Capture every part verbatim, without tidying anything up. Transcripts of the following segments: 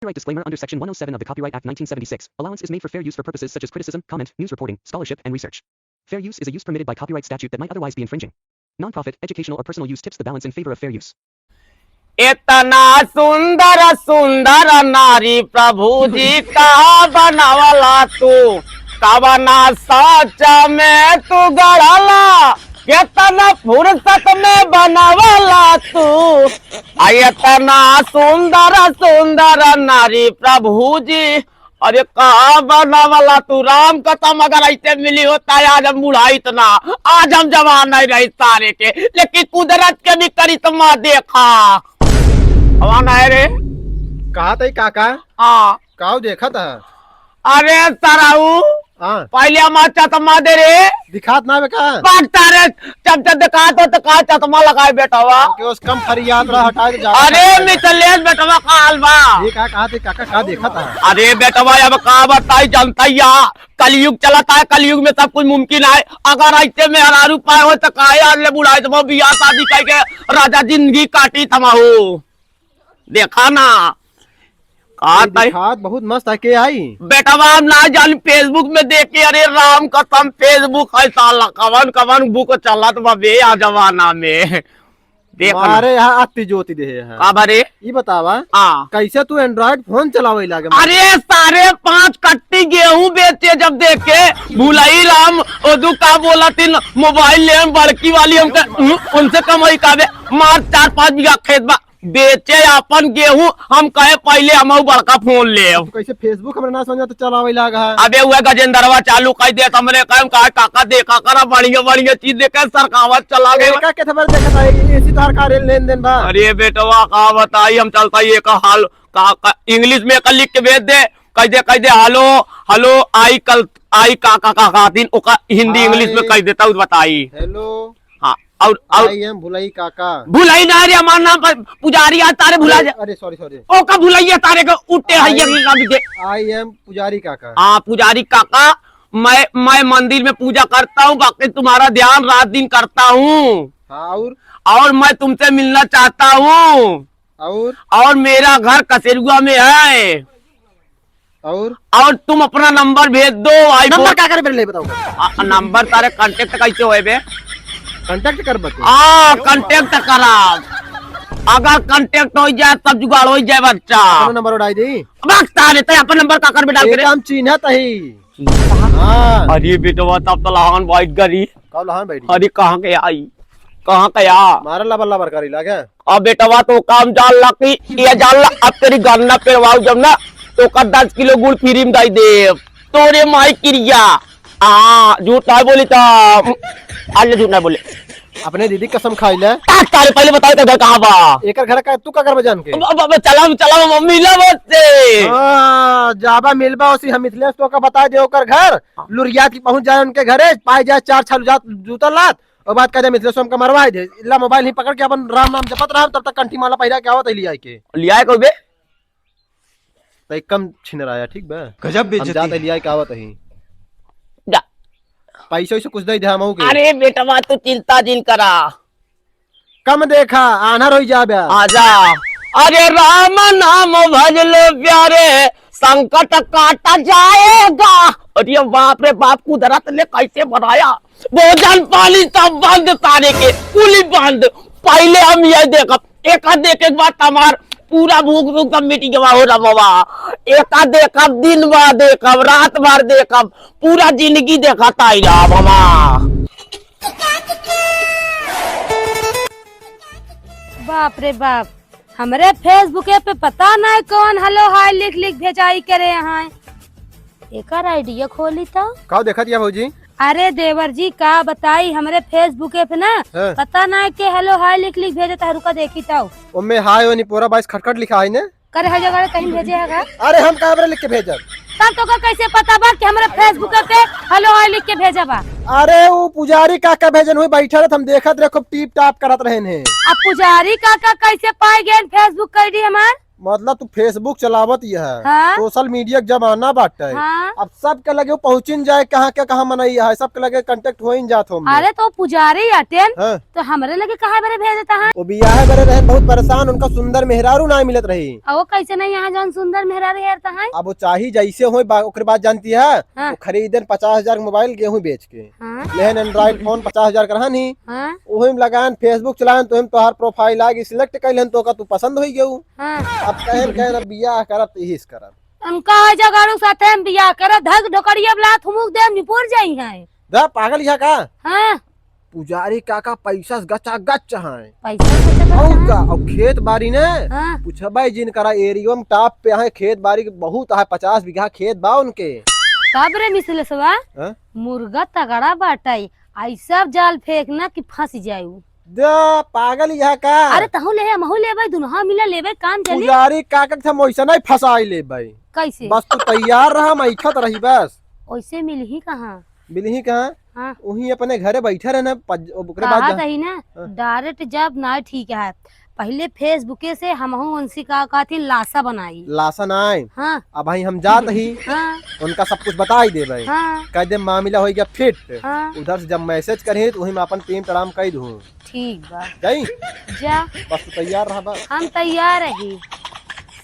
Copyright disclaimer. Under Section one oh seven of the Copyright Act nineteen seventy-six, allowance is made for fair use for purposes such as criticism, comment, news reporting, scholarship, and research. Fair use is a use permitted by copyright statute that might otherwise be infringing. Non-profit, educational, or personal use tips the balance in favor of fair use. एतना सुंदर सुंदर नारी प्रभु जी का बनवला तू, कवना साँच में तू गढ़ला, केतना फुर्सत में बनवला तू। आ एतना सुंदर सुंदर नारी प्रभु जी, अरे का बनवला तू राम कसम, अगर ऐसे मिली होता है आज हम बुढ़ाइत ना, आज हम जवान नहीं रही सारे के, लेकिन कुदरत के भी करिश्मा देखा। हवा ना है रे। कहा तई काका? हाँ। काऊ देखत है? अरे सराऊ, हाँ। पहले हमार चश्मा दे रे। दिखात ना बे का? बात तारे, जब जब दिखात हो तो का चश्मा लगाए बेटवा? के उस कम फरियाद रहा, हटाए तो ज्यादा अरे फरियाद रहा। मिथलेश बेटवा का हाल बा? ये का कहा थे काका, का देखत है? अरे बेटवा अब का बताई, जनता या कलयुग चलत है, कलयुग में सब कुछ मुमकिन है। अगर ऐसे में हरारू पाए हो तो काहे आज ले बुढ़ाई तो बियाह शादी करके राजा जिंदगी काटी थमा हो। देखा ना, का ये ताई? दिखात बहुत मस्त है, के आई? बेटवा, हम ना जान, Facebook में देख के, अरे राम कसम, Facebook है साला, कवन कवन बुक चलत बा बे आ जमाना में। देख ना। मारे यहाँ अति ज्योति देहे है। का बारे? ई बतावा, हाँ। कैसे तू Android phone चलावे लागे? अरे, साढ़े पाँच कट्टी गेहूं बेचे जब देखे, भुलाई राम, ओदू का बोला तीन मोबाइल ले हम बड़की वाली, हमके, हम्म, उनसे कमाई का बे? मार चार पाँच बीघा खेत बा, बेचे आपन गेहूं, हम कहे पहिले हमहू बड़का फोन लेब। तू कैसे Facebook हमरा ना समझा तो चलावे लाग है? अबे उहे गजेंद्रवा चालू कर दे, हमरे कहे हम कहा काका देखा करा बढ़िया बढ़िया चीज देखे सरकावत चला गए। एका केतना बार देखत है, ऐसी तार का लेन देन बा? अरे बेटवा का बताई हम चलता ही एक हाल का, का English में एक लिख के भेज दे, कह दे, कह दे hello, hello, आई कल, आई काका का खातिन ओका हिंदी English में आई कह देता हूँ बताई। Hello। हाँ, और, और I am भुलाई काका। भुलाई ना रे, हमार नाम पर पुजारी आ तारे भुला अरे, जा। अरे, sorry, sorry। ओका भुलाइए तारे के उठे है I ये am, लग दे। I am पुजारी काका। हाँ, पुजारी काका, मैं, मैं मंदिर में पूजा करता हूँ, बाकी तुम्हारा ध्यान रात दिन करता हूँ। हाँ, और? और मैं तुमसे मिलना चाहता हूँ। और? और मेरा घर कसेरुआ में है। और? और तुम अपना नंबर भेज दो, iPhone। नंबर का करे ले बताओ? आ, नंबर तारे contact कैसे होए बे? Contact कर बते। आ, contact करा। अगर contact हो जाए तब जुगाड़ हो जाए बच्चा। अपना नंबर उड़ाई दी। बस तारे ते अपन नंबर का कर बेटा एक करे? हम चिन्हत ही। हाँ। अरे बेटवा तब तो लहान बैठ गरी। कब लहान बैठ गई? अरे कहाँ के आई? कहाँ के आ? मारा लबर लबर करी लागे। अब बेटवा तो काम जान ला कि ये जान ला, अब तेरी गन्ना पेरवाऊ जब ना, तो का दस किलो गुड़ free में दई देब। तोरे माई किरिया। आ, झूठ ना बोली तो, आज ले झूठ ना बोले। अपने दीदी कसम खाई ले। ता-, तारे पहले बताओ तो घर कहाँ बा? एकर घर का तू का करबे जान के? अब, अब, अब चला, चला, मम्मी ला बच्चे। हाँ, जाबा मिलबा उसी हम मिथलेश तो का बता दे ओकर घर। लुरियात की पहुँच जाए उनके घरे, पाए जाए चार छालू जात, जूता लात, और बात कह दे मिथलेश हमका मरवाए दे। ला मोबाइल ही पकड़ के अपन राम नाम जपत रहा, तब तक कंठी माला पहिरा के आवत है लिया के। लिया है कोई बे? तो एक कम छिनराया, ठीक बा? गजब हम बेइज्जती जात है। लिया के आवत ही। जा। पैसे वैसे कुछ दे दे हम के। अरे बेटवा तू चिंता जिन करा। कम देखा, आन्हर होई जाबे। आजा। अरे राम नाम भज लो प्यारे, संकट काटा जाएगा। अरे बाप रे बाप, कुदरत ने कैसे बनाया। भोजन पानी सब बंद, तारे के कुली बंद। पहले हम ये देखब, एक देखे के बाद हमार पूरा भूख भूख सब मिट गवा हो रहा बाबा। एक देखब, दिन भर देखब, रात भर देखब, पूरा जिंदगी देखत आई रहा बाबा। बाप रे बाप, हमरे Facebook पे पता नहीं कौन hello hi लिख लिख भेजाई करे हैं। एकर आइडिया खोली तो। का देखत या भौजी? अरे देवर जी, का बताई, हमरे Facebook पे ना हाँ। पता नहीं के hello hi लिख लिख भेजत है, रुका देखी तो। ओमे hi और निपोरा बाईस खटखट लिखा है ने? करे है जगह कहीं भेजे है का? अरे हम का बरे लिख के भेजब? तब तो का कैसे पता बा कि हमरे Facebook पे hello hi लिख के भेजा बा? अरे वो पुजारी काका भेजन हुई बैठल रहे, हम देखत रहे खूब टीप टाप करत रहन है। अब पुजारी काका कैसे पाए गए Facebook ID हमार? मतलब तू Facebook चलावत ही है, हाँ। Social media के जमाना बाटे। हाँ। अब सबके लगे पहुँचिन जाए, कहाँ के कहाँ मनई है, सबके लगे contact होइन जात हो हमने। अरे तो पुजारी अटेन, हाँ। तो हमरे लगे काहे बरे भेजता है? वो बियाहे बरे रहे बहुत परेशान, उनका सुंदर मेहरारू ना मिलत रही। अब वो कैसे नहीं यहाँ जौन सुंदर मेहरारू हेरता है? अब वो चाही जैसे होई बा-, ओकरे बाद जानती है, हाँ। वो खरीदन पचास हजार के मोबाइल गेहूँ बेच के। हाँ। लेहन Android phone पचास हजार के रहन ही। हाँ। ओहिम लगान, Facebook चलान, तो ओहिम तोहार profile आ गई, select कैलन, तो का तू पसंद होई गेऊ। हाँ। अब कहन, कहन अब बियाह करब, तो यही से करब। हम कहा जगाड़ू साथे हम बियाह करब, धक ढोकड़िया बला थुमुक दे, निपुर जाई है। दा पागल यहाँ का? हाँ। पुजारी काका पैसा से गचा गच हैं। पैसा से गचा गच और हैं? का? और खेत बाड़ी ने हाँ। पूछबे जिन करा, area में top पे है, खेत बाड़ी के बहुत है, पचास बीघा खेत बा उनके। तब रे मिसलेसवा, हाँ? मुर्गा तगड़ा बाटे, ऐसा जाल फेंकना कि फंस जाए उ। दा पागल यहाँ का? अरे तहू ले, हमहू लेबे, दुनहा मिला लेबे, काम चली। पुजारी काका के हम वैसा नहीं फंसाई लेबे। कैसे? बस तू तैयार रहा, हम ऐखत रही बस। वैसे मिलही कहाँ? मिलही कहाँ? हाँ। वहीं अपने घरे बैठे रहना, पज-, ओकरे बाद कहा जा- तही ना, हाँ। Direct जब ना ठीक है, पहले Facebookए से हमहू उनसे का कहती लाशा बनाई। लाशा ना आए। हाँ। अब भाई हम जात ही, हाँ। उनका सब कुछ बताई देबे। हाँ। कह दे मामला हो गया fit। हाँ। उधर से जब message करी तो वहीं में अपन टीम तड़ाम कह दूँ। ठीक बा। जाई? जा। बस तू तैयार रहा बस। हम तैयार रही।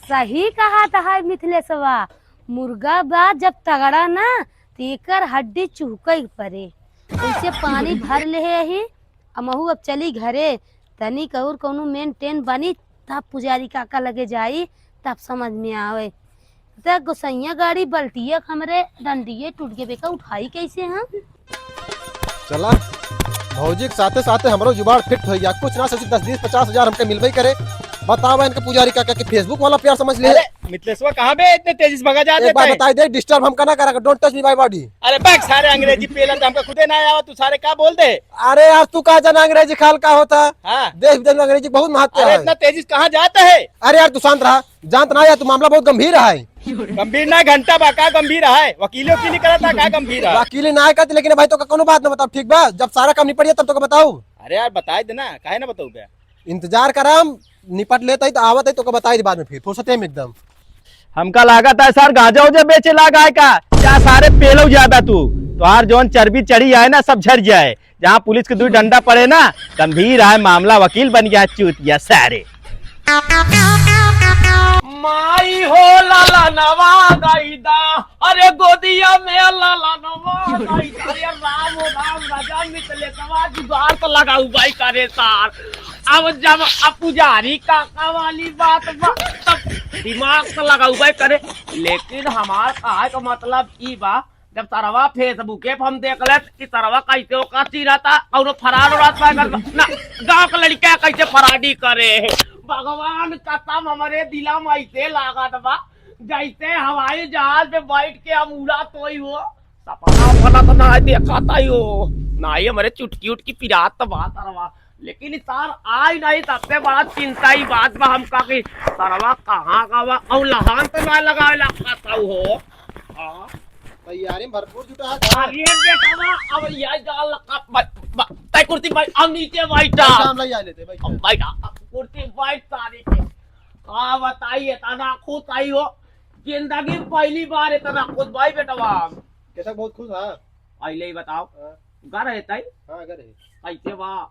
सही कहा था है मिथिलेशवा, मुर्गा बा जब तगड़ा ना, तो एकर हड्डी चुहकई परे। उसे पानी भर ले ही, हमहू अब चली घरे। तनिक और कौनो मेन टेन बनी, तब पुजारी काका लगे जाई, तब समझ में आवे। त गोसैया गाड़ी बल्टिया हमरे डंडिये टूट गए, बेका उठाई कैसे हम? चला, भौजी के साथे साथे हमरो जुगाड़ fit हो गया। कुछ ना सोची, दस बीस पचास हजार हमके मिलबे करे। बतावा इनके पुजारी काका के Facebook वाला प्यार समझ ले। अरे, मिथलेशवा कहाँ बे इतने तेजी से भगा जात एक बार है? बताई दे, disturb हमका ना करा, don't touch me my body। अरे बैग सारे अंग्रेजी पेला तो हमका खुदे ना आवा, तू सारे का बोल दे। अरे यार, तू का जाना अंग्रेजी खाल का होता? हाँ। देश विदेश में अंग्रेजी बहुत महत्व अरे है। इतना तेजी से कहाँ जाता है? अरे यार, तू शांत रहा, जानत ना यार, तू मामला बहुत गंभीर है। गंभीर ना, घंटा बा का गंभीर है? वकीले वकीली करता का गंभीर है? वकीली ना करते, लेकिन भाई तो का कोनो बात ना बताओ, ठीक बा? जब सारा काम निपट जाए तब तो का बताऊ। अरे यार, बताई देना, काहे ना बताऊ बे? इंतजार करा, हम निपट लेत ही तो आवत ही, तोका बताई दी बाद में फिर, फुर्सते में एकदम। हमका लागत है सर, गांजा उजा बेचे लागा है का? क्या सारे पेलो ज्यादा तू, तोहार जौन चर्बी चढ़ी आए ना, सब झड़ जाए। जहाँ पुलिस के दुई डंडा पड़े ना, गंभीर आए मामला, वकील बन गया चूतिया सारे। माई हो लाला नवा गईदा, अरे गोदिया में लाला नवा गईदा, अरे राम राम राजा मिथलेशवा जुगाड़ तो लगाऊ भाई करे सार। अब जब अब पुजारी काका वाली बात बा, तब दिमाग तो लगाऊ भाई करे, लेकिन हमार कहे का मतलब ई बा, जब सरवा Facebookए पे हम देख लेत कि सरवा कैसे ओका चिन्हता, कौनो फरार उरार पागल बा। ना, गाँव के लड़का कैसे फराडी करे। भगवान कसम हमरे दिला में ऐसे लागत बा, जैसे हवाई जहाज पे बैठ के हम उड़त होई हो। सपना वपना तो ना देखत ही हो, ना ही हमरे चुटकी उटकी पिरात बा सरवा। लेकिन ई सार आई नहीं, सबसे बड़ा चिंता ही बात बा हमका कि सरवा कहाँ का बा, और लहान तो ना लगावे ला खाता हो। हाँ। तैयारी में भरपूर जुटा है का? अरे बेटवा, अब यह जाल लगा, ब-, ब-, तै कुर्सी बैठ, अब नीचे बैठा। बैठा, हम लई आ लेते, बैठा। अब बैठा, अब कुर्सी बैठ सारी के। का बताई, इतना खुश आई हो, जिंदगी में पहली बार इतना खुश भाई बेटवा। कैसा बहुत खुश है? पहले ही बताओ। हाँ। घर है तई? हाँ, घर है। कैसे बा?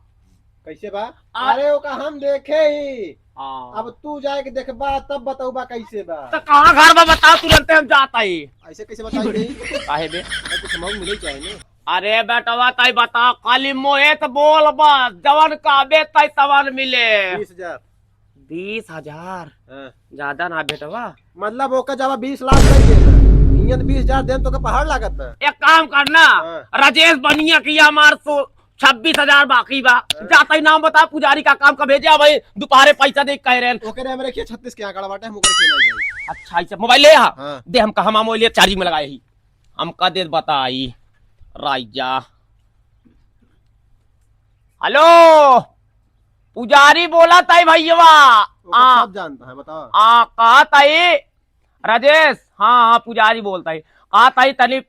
कैसे बा? आ- अरे, ओका हम देखे ही। हाँ। अब तू जाए के देखबा, तब बतौबा कैसे बा। तो कहाँ घर बा, बता, तुरंते हम जात ही। ऐसे कैसे बताई दे? काहे बे? अरे, कुछ amount मिले चाहिए ना। अरे बेटवा, तई बता, खाली मोहे से बोल बस, जवन कहबे तई तवन मिले। बीस हजार। बीस हजार? हाँ। ज्यादा ना बेटवा। मतलब ओका जब बीस लाख दे देना, इहाँ तो बीस हजार देन तो का पहाड़ लागत बा। एक काम करना, हाँ। राजेश बनिया की हमार सो छब्बीस हजार बाकी बा। हाँ। जाता ही नाम बता, पुजारी का काम का भेजे, भाई दोपहरे पैसा दे कह रहे हैं। ओके रे, हमरे के छत्तीस के आंकड़ा बाटे, हम ओकरे खेला जाई। अच्छा, ऐसे मोबाइल ले आ। हाँ। दे, हम कहा मोबाइल ले, चार्जिंग में लगाए ही। हम का दे बताई, राजा। हेलो, पुजारी बोला ताई भैया। ओकर आ, सब जानता है, बताओ। आ, कहा ताई, राजेश, हाँ, हाँ, पुजारी बोलता है। कहा ताई, तनी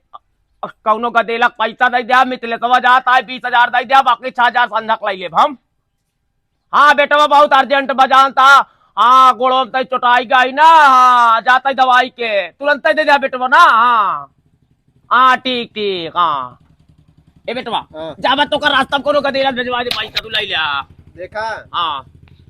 कौनो गदेला पैसा दे दिया, मिथलेशवा जाता है, बीस हजार दे दिया, बाकी छह हजार संझक ले लेब हम। हाँ, बेटवा, बहुत urgent बा, जानता। हाँ, गोड़वा में तई चोटाई गई ना, हाँ, जाता ही दवाई के, तुरंत ही दे दे बेटवा ना, हाँ। हाँ, ठीक, ठीक, हाँ। ए बेटवा, हाँ। जाबा तो का रास्ता में कोनो गदेला भेजवा दे, पैसा तू लाई लिया। देखा? हाँ।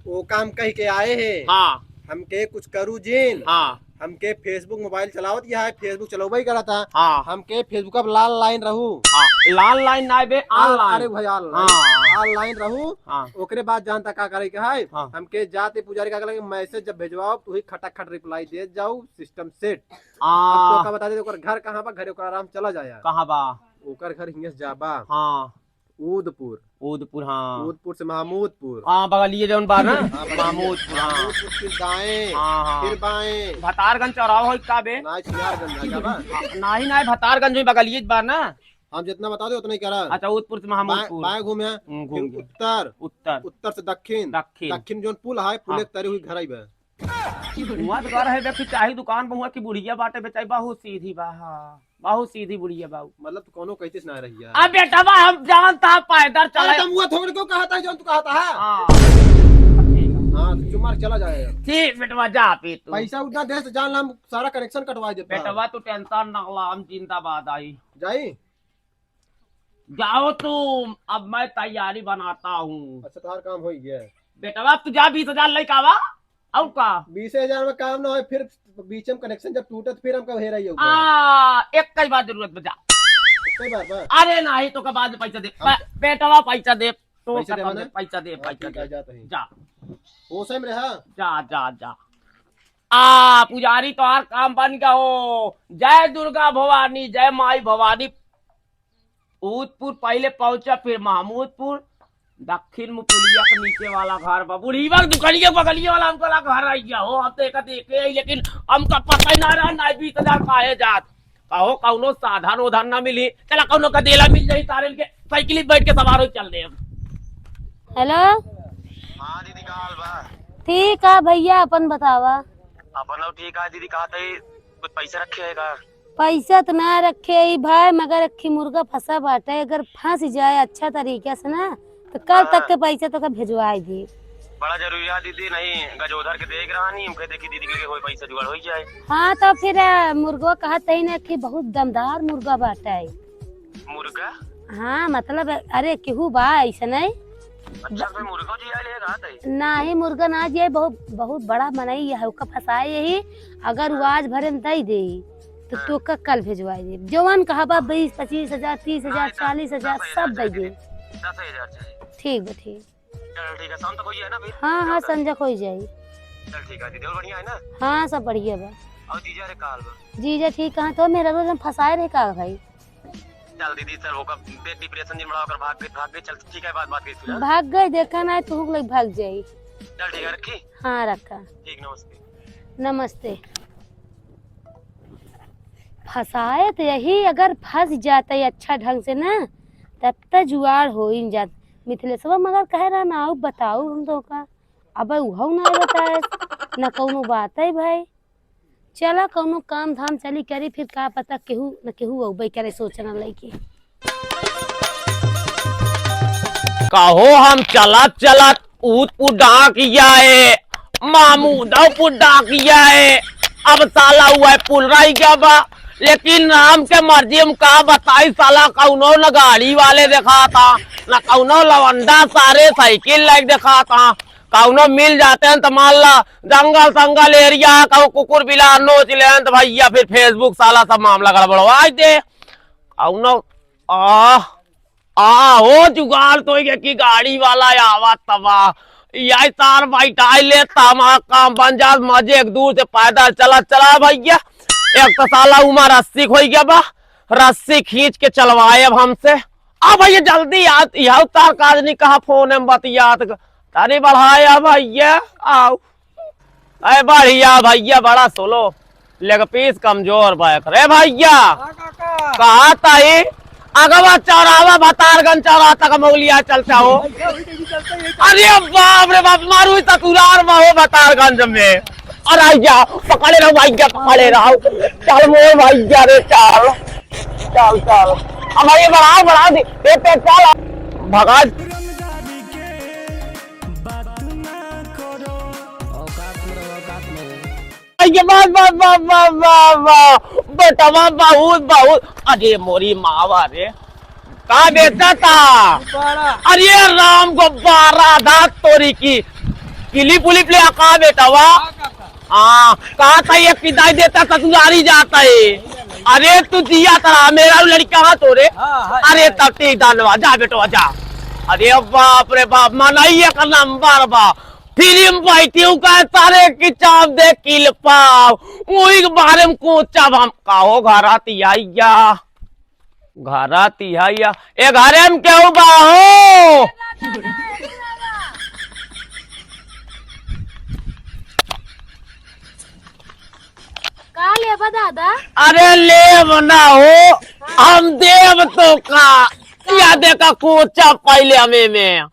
वो काम कह के आए हैं। हाँ। हमके कुछ करू जिन। हाँ। हमके Facebook मोबाइल चलावत यह है, Facebook चलौबे ही करत है। हाँ। हमके Facebook अब लाल लाइन रहू। हाँ, लाल लाइन ना बे, आ, online। अरे भाई, online। हाँ। Online रहू। हाँ। ओकरे बाद जानता का करे के है? हाँ। हमके जाते पुजारी का लगे message जब भेजवाओ, तू ही खटाखट reply दे जाऊ, system set। आ। अब तो का बता दे, ओकर घर कहाँ बा? घरे ओकर आराम चला जाया। कहाँ बा? ओकर घर हियां से जाबा। हाँ। ऊदपुर। ऊदपुर, हाँ। ऊदपुर से महमूदपुर। हाँ, बगलिए जौन बा ना? हाँ, बगलिए। महमूदपुर, हाँ। महमूदपुर फिर दाएं, हाँ, हाँ। फिर बाएं। भतारगंज चौराहा होई का बे? ना, छिनारगंज आ जाबा। हाँ, नाही, नाही, भतारगंज में बगलिए बा ना? हम जितना बता दे उतना ही करा। अच्छा, ऊदपुर से महमूदपुर। बाएं, बाएं घूमे, हम्म, घूम फिर गए। उत्तर, उत्तर। उत्तर से दक्षिण, दक्षिण। दक्षिण जौन पुल है, पुल हाँ। एक तरी हुई घर आई बा। हुआं तो घर है, देखी चाही दुकान बहुआ की बुढ़िया बाटे बेचारी, बहुत सीधी बा, हाँ, बहुत सीधी बुढ़िया बा। मतलब तू कोनो कहते से ना रहिया। अब बेटवा हम जानता पैदल चले। अरे तुम हुआ थोड़ी को कहता है, जौन तू कहता है। हाँ। ठीक है। हाँ, तो चुप मार चला जाएगा। ठीक बेटवा, जा पी तू। पैसा उतना दे से जान ला, हम सारा connection कटवा देता है। बेटवा तू tension ना ला, हम जिंदाबाद आई। जाई? जाओ तुम, अब मैं तैयारी बनाता हूँ। अच्छा, तोहार काम हो गया। बेटवा, तू जा, बीस हजार लेके आवा। और का? बीस हजार में काम ना होई, फिर बीच में connection जब टूटत, फिर हमका हेराई होगा। आ, एक कई बार जरूरत बचा। एक कई बार बस। अरे नाही, तो का बाद में पैसा दे। हम बे-, बेटवा, पैसा दे। तो पैसा का देबा ना? दे, पैसा दे, हाँ, पैसा ठीक है, दे। जाता है। जा। वो सही में रहा? जा, जा, जा। आ, पुजारी, तोहार काम बन गया हो। जय दुर्गा भवानी, जय माई भवानी। ऊदपुर पहिले पहुंचा, फिर महमूदपुर, दक्षिण में पुलिया के नीचे वाला घर बा। बुढ़ीवा के दुकनिया बगलिए वाला हमको ला घर आई गया हो। हम तो एक देखे ही, लेकिन हमका पता ही ना रहा, ना बीस हजार काहे जात। कहो, कौनो साधन उधन ना मिली, चला कौनो गदेला मिल जाई, तारेल के साइकिल पे बैठ के सवार हो चल दे। हेलो। हाँ दीदी, का हाल बा? ठीक है भैया, अपन बतावा। अपन ठीक है दीदी, कहा था कुछ पैसा रखे है का? पैसा तो ना रखे ही भाई, मगर अक्खी मुर्गा फंसा बाटे, अगर फंस जाए अच्छा तरीका से ना, तो कल हाँ। तक के पैसा तो का भेजवाई दी। बड़ा जरूरी है दीदी, नहीं गजोधर के देख रहा नहीं, उनके देखी दीदी के होई पैसा जुगाड़ हो जाए। हाँ, तो फिर, अ, मुर्गवा कहत ही ना कि बहुत दमदार मुर्गा बाटे। मुर्गा? हाँ, मतलब, अरे, केहू बा ऐसे नहीं। अच्छा, कोई मुर्गा जी आए ले रात है? नाही, मुर्गा ना जी आए, बहुत, बहुत बड़ा मनई है, ओका फंसाए यही, अगर वो आज भरे में दई देई, तो हाँ। तोका कल भेजवाई देब। जवन कहबा, बीस, पच्चीस हजार, तीस हजार, नहीं, दस, चालीस हजार, दस हजार सब दे चाहिए, देब। दस हजार चाहिए। ठीक बा, ठीक। चल, ठीक है, शाम तक हो जाए ना फिर? हाँ, हाँ, शाम तक। संझा को हो जाई। चल, ठीक है दीदी, और बढ़िया है ना? हाँ, सब बढ़िया बा। और जीजा रे, का हाल बा? जीजा ठीक, कहाँ तो मेरा रोज हम फंसाए रहे का भाई? चल दीदी, चल, ओकर दे depression जिन बढ़ा, ओकर भाग गई, भाग गई, चल, ठीक है, बात, बात करी फिर, हाँ? भाग गई, देखा ना, तू लोग भाग जाई। चल, ठीक है, रखी? हाँ, रखा। ठीक, नमस्ते। नमस्ते। फंसाए तो यही, अगर फंस जाते अच्छा ढंग से ना, तब तो जुआड़ हो ही जात। मिथिलेशवा मगर कहे रहा ना, आऊ बताऊ हम तो का, अब उहऊ ना बताए, ना कौनो बात है भाई। चला, कौनो काम धाम चली करी, फिर का पता केहू न केहू अउबे करे सोचना लइके। कहो हम चलत चलत ऊदपुर डाकिया है, मामूदपुर डाकिया है, अब साला हुआ है पुल रही गया बा, लेकिन राम के मर्जी हम का बताई साला, कौनो न गाड़ी वाले देखाता, न कौनो लवंडा सारे साइकिल लाइक देखाता, कौनो मिल जाते हैं तो मान ला जंगल संगल एरिया, कहूँ कुकुर बिलार नोच लें तो भैया फिर Facebook साला सब मामला गड़बड़वाई दे। कौनो, आ, आ, हो जुगाड़ तो ये कि गाड़ी वाला आवा तबा, यही तार बैठाई ले, तमा काम बन जात, मजे एक दूर से पैदल चला, चला भैया। एक तो साला उमा रस्सी खोई गया बा, रस्सी खींच के चलवाए अब हमसे। आ भैया जल्दी आ, यह तार काज नहीं कहा, फोन में बतियात ग-, तनी बढ़ाया भैया, आओ। ए बढ़िया भैया, बड़ा स्लो, लेग पीस कमजोर बैक रे भैया। हाँ काका। कहा ताई, अगवा चौराहा भतारगंज चौराहा तक मौलिया चलता हो। भैया, वही देखी चलता ही है। अरे बाप रे बाप, मारू ससुरार में हो भतारगंज में। अरे भैया, पकड़े रहो भैया, पकड़े रहो। चल मोर भैया रे, चल। चल, चल। अब ये बढ़ाओ, बढ़ाओ दे। ये पे चल। भगा। रंगदारी के बात ना करो। औकात ये वाह, वाह, वाह, वाह, वाह, वाह। बेटवा बहुत, बहुत, अरे मोरी मावा रे, का बेचा था? गुब्बारा। अरे राम गुब्बारा, दांत तोरी की। क्लिप उलिप ले आ का बेटवा? हाँ, काका। हाँ, कहा था ये पिदाई देता ससुरारी जाता है। अरे तू जिया था, मेरा लड़का हाँ तोरे। हाँ, हाँ, अरे हाँ। तब ठीक दानवा, जा बेटवा जा। अरे बाप रे बाप, मनई एक नंबर बा। फिल्म बैठी हूँ का तारे की चाप दे किल पाव। वही के बारे में कोचा हम कहो घरा तिया। घरा तिहाइया, ए घरे में केहू बा हो? का लेबा दादा? अरे लेब ना हो, हम देब तो का? का? या देखा कोचा पहले हमें में,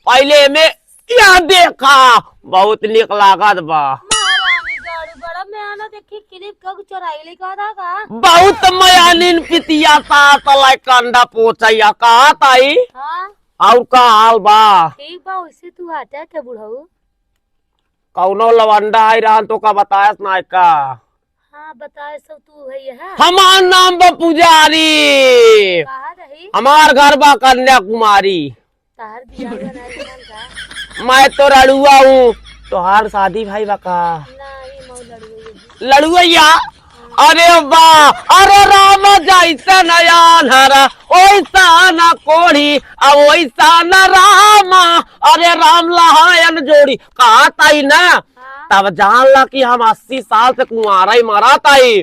पहले में या देखा, बहुत निक लागत बा। महारानी गाड़ू बड़ा मयाना देखी, क्लिप कब चोराई ले कहा था का? बहुत मयानिन पितिया सास लाई कंडा पोछैया कहा ताई। हाँ। और का हाल बा? ठीक बा, वैसे तू आटा के बुढ़ऊ। कौनो लवंडा आई रहन तो का बतायस ना का? हाँ, बताए सब तू है ये, हाँ? हमार नाम बा पुजारी। कहाँ रही? हमार घर बा कन्याकुमारी। तहार बियाह बनाए रहन का? मैं तो रड़ुआ हूँ। तोहार शादी भाई बा का? नहीं, मऊ लड़ुआ ये भी। लड़ुआ या? अरे वाह, अरे राम जैसन आन्हर, ओइसन कोढ़ी, आ ओइसन राम, अरे राम लहायन जोड़ी। कहा ताई ना, हाँ। तब जान ला कि हम अस्सी साल से कुंवारा ही मरा ताई।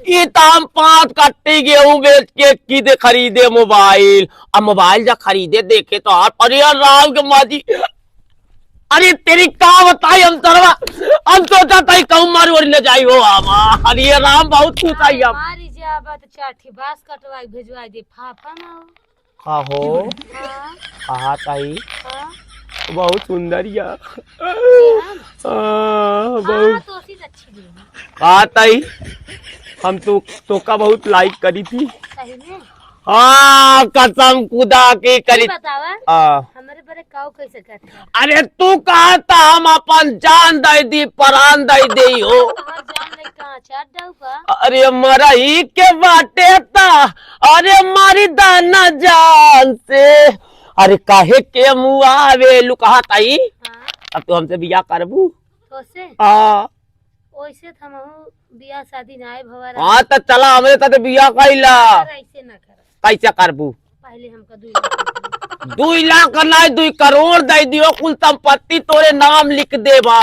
ई तो हम पाँच कट्टी गेहूं बेच के की दे खरीदे मोबाइल। अब मोबाइल जा खरीदे देखे तो आप, अरे यार राम के माजी, अरे तेरी का बताई हम सरवा, हम सोचा था कहूँ मारी ओरी न जाई हो हम। अरे ये राम बहुत खुश आई हम। मारी जे आबा तो चार ठी बांस कटवाई भेजवाई दे फाफा ना हो। का हो? हाँ। कहा ताई? हाँ। बहुत सुंदर या। ये हम? हाँ, हाँ, बहुत। तो उसी से अच्छी भी है। कहा ताई? हम तो, तोका बहुत लाइक करी थी। सही में? हाँ, कसम खुदा की करी। तू बतावा, हाँ। हमरे बरे काऊ कैसे करते हैं? अरे तू कहा था हम अपन जान दे दी, परान दे दी हो। तोहार जान ले कहाँ चाट डाऊ का? अरे मरही के बाटे ता, अरे मारी दाना जान से, अरे काहे के मुआवे लू कहा ताई? हाँ। अब तू हमसे बियाह करबू? तोसे? हाँ। ओइसे त हमहू बियाह शादी नाय भवा रहा। हाँ, त चला हमरे साथे बियाह कइला। अरे, ऐसे ना करा। कैसे करबू? पहले हमका दुई लाख रुपया। दुई लाख नाय, दुई करोड़ दे दियो, कुल संपत्ति तोरे नाम लिख देबा।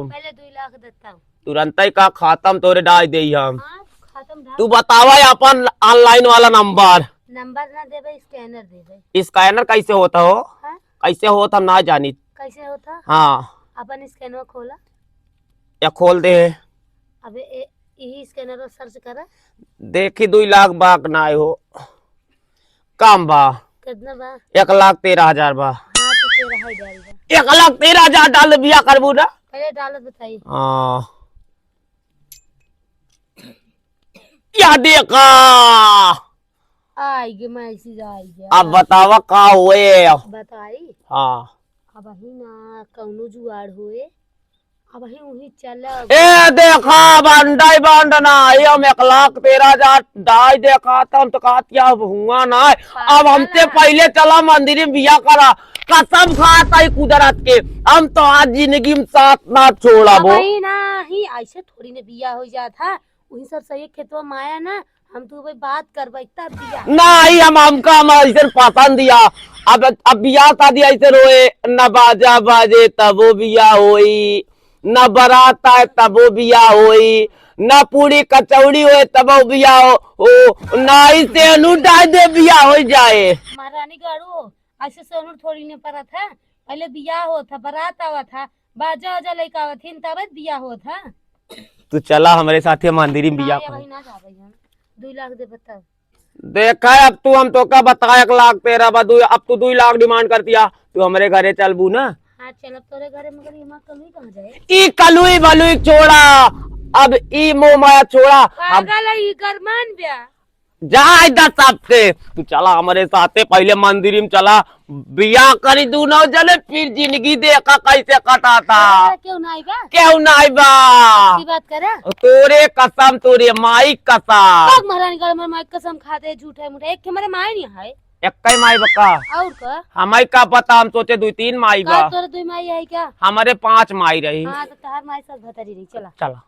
पहले दुई लाख देता हूँ। तुरंतै का खातम तोरे डाल देई हम। हाँ, खातम डाल। तू बतावा अपन online वाला नंबर। नंबर ना देबे, scanner देबे। Scanner कैसे होता हो? हाँ? कैसे होता हम ना जानी। कैसे होता? हाँ। अपन scanner खोला। या खोल दे। अबे ए, यही scanner पर search करा। देखी दुई लाख बाक ना हो। कम बा। कितना बा? एक लाख तेरह हजार बा। हाँ, तो तेरह हजार बा। एक लाख तेरह हजार डाल दे, बियाह करबू ना? पहले डालत बताई। हाँ। या देखा। आई गे message आई गे। अब बतावा का होए? बताई? हाँ। अबही ना कौनो जुगाड़ होए। अबही उही चलब। ए देखा, बंडई बंड ना, ये हम एक लाख तेरह हजार डाई देखा, त हम तो कहत क्या अब हुआ ना। अब हमसे पहिले चला मंदिर में बियाह करा। कसम खाता ही कुदरत के, हम तो आज जिंदगी में साथ ना छोड़बो। अबही ना ही, ऐसे थोड़ी ने बियाह हो जात है। उही सब सही खेतवा माया ना, हम तू भाई बात करबै तब बियाह। नहीं, हम, हमका हम ऐसे पसंद दिया। अब, अब बियाह शादी ऐसे रोए, न बाजा बाजे तबो बियाह होई, न बारात आए तबो बियाह होई, न पूड़ी कचौड़ी होए तबो बियाह हो, हो, ना ही सेनू डाल दे बियाह हो जाए। महारानी गाड़ू, ऐसे सेनुर थोड़ी ने परत है, पहले बियाह होत है, बारात आवत है, बाजा वाजा लेके आवत हिन, तबे बियाह होत है। तू चला हमरे साथे मंदिरी में बियाह ना, ये करे। वही ना जाबे हम। दुई लाख दे बता। देखा अब तू, हम तो का बता, एक लाख तेरह बा, दुई, अब तू दुई लाख demand कर दिया, तू हमरे घरे चलबू ना? हाँ, चलब तोरे घरे, मगर ये माँ कलुई कहाँ जाए? ई कलुई बलुई छोड़ा, अब ई मोह माया छोड़ा। हम पागल है, ई गरमान ब्या। जाए दा सबके, तू चला हमरे साथे, पहिले मंदिर में चला, बियाह करी दूनो जने, फिर जिंदगी देखा कैसे कटाता। अरे, केहू नाई बा? केहू नाई बा। की बात करे? तोरे कसम, तोरे माई कसम। पग महारानी का हमर माई कसम खाते, झूठे मूठे, एक हमरे माई नहीं है। एक्कै माई बा का? और का? हमई का पता, हम सोचे दुई तीन माई का बा। तोरे दुई माई है क्या? हमरे पांच माई रही। हाँ, तो तहार माई सब भतरी रही, चला। चला।